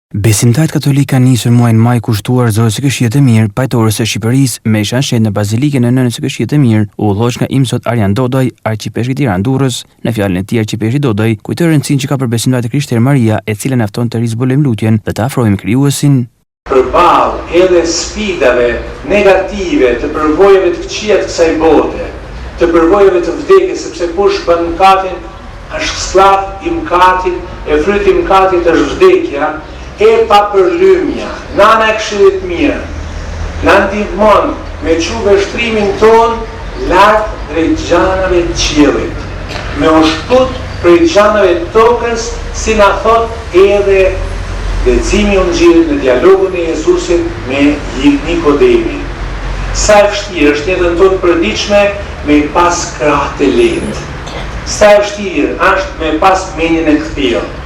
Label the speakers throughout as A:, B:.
A: Besimtarët katolikë kanë nisur muajin maj kushtuar Zojës së Këshillit të Mirë, Pajtores së Shqipërisë, Mesha e shenjtë në Bazilikën e Nënës së Këshillit të Mirë, u udhëhoq nga Imzot Arjan Dodaj, Arqipeshkëv i Tiranë-Durrës. Në fjalën e tij, Arqipeshkvi Dodaj kujtoi rëndësinë që ka për besimtarët e krishterë Maria, e cila na fton të rizbulojmë lutjen dhe të afrohemi me Krijuesin.
B: Përballë edhe sfidave negative të përvojave të këqija të kësaj bote, të përvojave të vdekjes, sepse kush bën mëkatin Është skllav i mëkatit e fryti i mëkatit është vdekja e papërlymja nana e këshillit të mirë na ndihmon me çu vështrimin tonë lart drejt gjanave të qiellit me u shkput prej gjanave të tokës si na thot edhe leximi i ungjillit në dialogun e Jezusit me Nikodemin sa e vështirë është në jetën tonë të përditshme me i pas krahët e lehtë. Sa e vështirë asht me pas menjen e kthjelltë.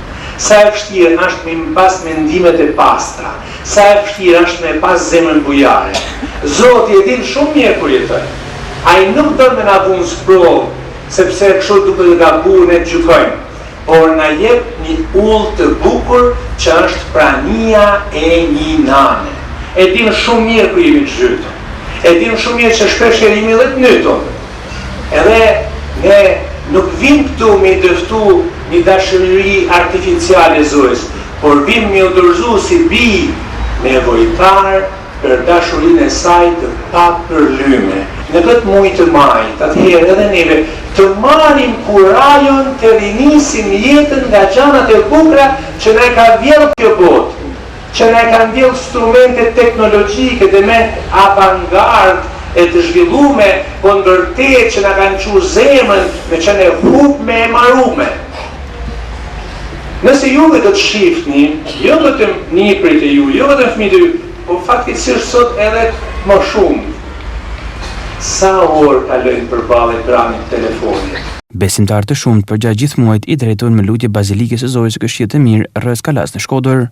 B: Sa e vështirë asht me pas mendimet e pastra. Sa e vështirë asht me pas zemrën bujare. Zoti e din shumë mirë ku jetojmë. Ai nuk don me na vu në sprovë, sepse kështu duke gabu ne të gjykojmë, por na jep një udhë të bukur që është prania e një nane. E dim shumë mirë ku jemi të zhytur. E dim shumë mirë që shpesh herë jemi edhe të mytun. Edhe ne nuk vim këtu me i dëftu një dashuri artificiale Zojës, por vim me u dorëzu si bij nevojtar për dashurinë e saj të papërlyme. Në këtë muj të majit, atëherë edhe neve të marrim kurajon të rinisim jetën nga gjanat e bukura që na e ka vjellë kjo botë. Që na e kanë vjellë strumentet teknologjike dhe me avangardë e të zhvillume, po në vërtetë që na kanë çu zemrën me qenë e hupme e marume. Nëse juve do të shifni, jo vetëm nipërit e juj, jo vetëm fëmijët e juj, po fatkeqësisht sot edhe më shumë, sa orë kalojnë përballë ekranit të telefonit.
A: Besimtarë të shumtë përgjatë gjithë muajit i drejtohen me lutje Bazilikës së Zojës së Këshillit të Mirë, rreth Kalasë në Shkodër.